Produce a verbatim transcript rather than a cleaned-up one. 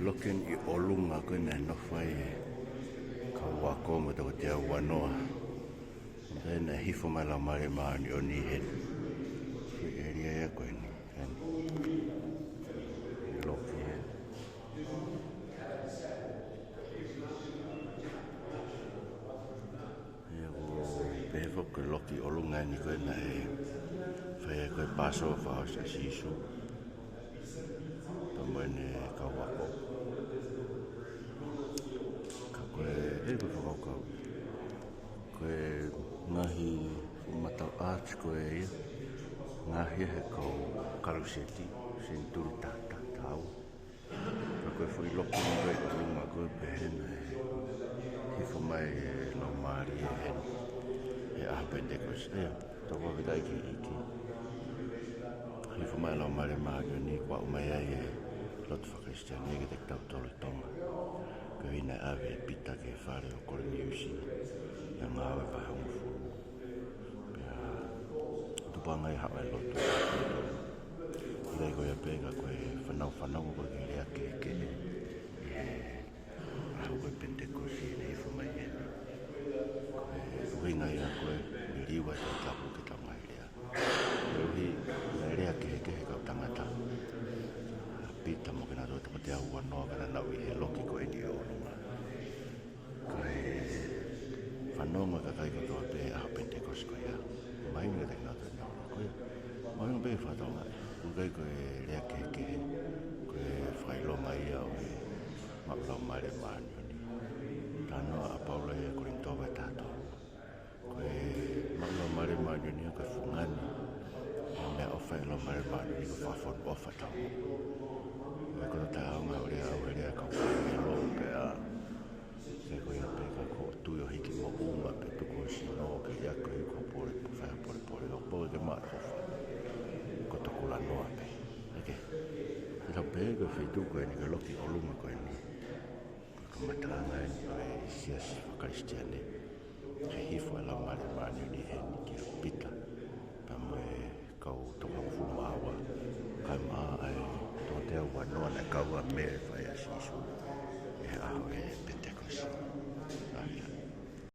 Loki ʻi ʻolunga ko ē naʻe nofo ai e kau ako mo e toko teau ua noa. Pea naʻe hifo mai e Laumālie Māʻoniʻoni heni. Ko e ʻēlia ia ko eni. Heni. Loki heni. Ia ʻoku pehē foki ko e loki ʻolunga eni ko ē naʻe fai ai ko e Passover fakaʻosi ʻa Sīsū pea mo ʻene kau ako. Ka ko e, ʻe ko e fakakaukau. Ko e ngaahi fuʻu matau art ko ē ia, ngaahi ia he kau kaluseti, senituli taha, taha, taha ua. Ka ko e foʻi loki ko ē ʻi ʻolunga ko ē pehē naʻe hifo mai e Laumālie heni he ʻaho Penitekosi. ʻIo, tau fakafetaʻi ki he ʻEiki. Hifo mai e Laumālie Māʻoniʻoni kuo aʻu mai ai e lotu faka-Kalisitiane kiate kitautolu ʻi Tonga. Ko e ʻuhinga naʻe ʻave ʻe Pita ki he fale ʻo Koliniusi, ʻi he ngāue vahe hongofulu. Pea tupuʻanga ia haʻu e lotu. ʻIkai ko ia pē ka ko e fanongo, fanongo ko ē ki he lea kehekehe ʻi he ʻaho ko ē Penitekosi naʻe hifo mai heni. Ko e ʻuhinga ia ko e liliu ʻa e Tohi Tapu ke tau ngaahi lea. Koeʻuhi naʻe lea kehekehe e kau tangata, ʻa Pita mo kinautolu toko teau ua noa ka naʻa nau ʻi he loki ko eni ʻi ʻolunga. Ka e fanongo e kakai kotoa pē he ʻaho Penitekosi ko ia. Mahino kiate kinautolu ʻenau lea ko ia. Mahino pē fakatonga. ʻOku ʻikai ko e lea kehekehe. Ko e fakaʻilonga ia ʻo e maʻu Laumālie Māʻoniʻoni. Talanoa ʻa Paula ʻi he Kolinitō vahe taha tolu. Ko e maʻu Laumālie Māʻoniʻoni ko e fungani ʻo e meʻaʻofa ʻa e Laumālie Māʻoniʻoni ko e fakafonu ʻofa taha. Ko e koto taha ʻo e ngaahi lea, ʻa e lea ʻa e kau fāmili pea ʻikai ko ia pē ka ko e tui ʻo hiki moʻunga pea tuku ho sino ke ʻi ai ko e ʻiku pole, fai pole pole, ʻo pole ke maʻu ʻofa. Ko e tokula noa pē. ʻEke. Te tau pehē ko e feituʻu ko eni ko e loki ʻolunga ko eni. Ko e kamataʻanga eni ʻo e siasi faka-Kalisitiane. He hifo e Laumālie Māʻoniʻoni heni kia Pita pea mo e kau toko hongofulu mā ua, kae ʻumaʻā e toko teau ua noa naʻe kau ʻa Mele fai ʻa Sīsū ʻi he ʻaho ʻo e Penitekosi. ʻA ia,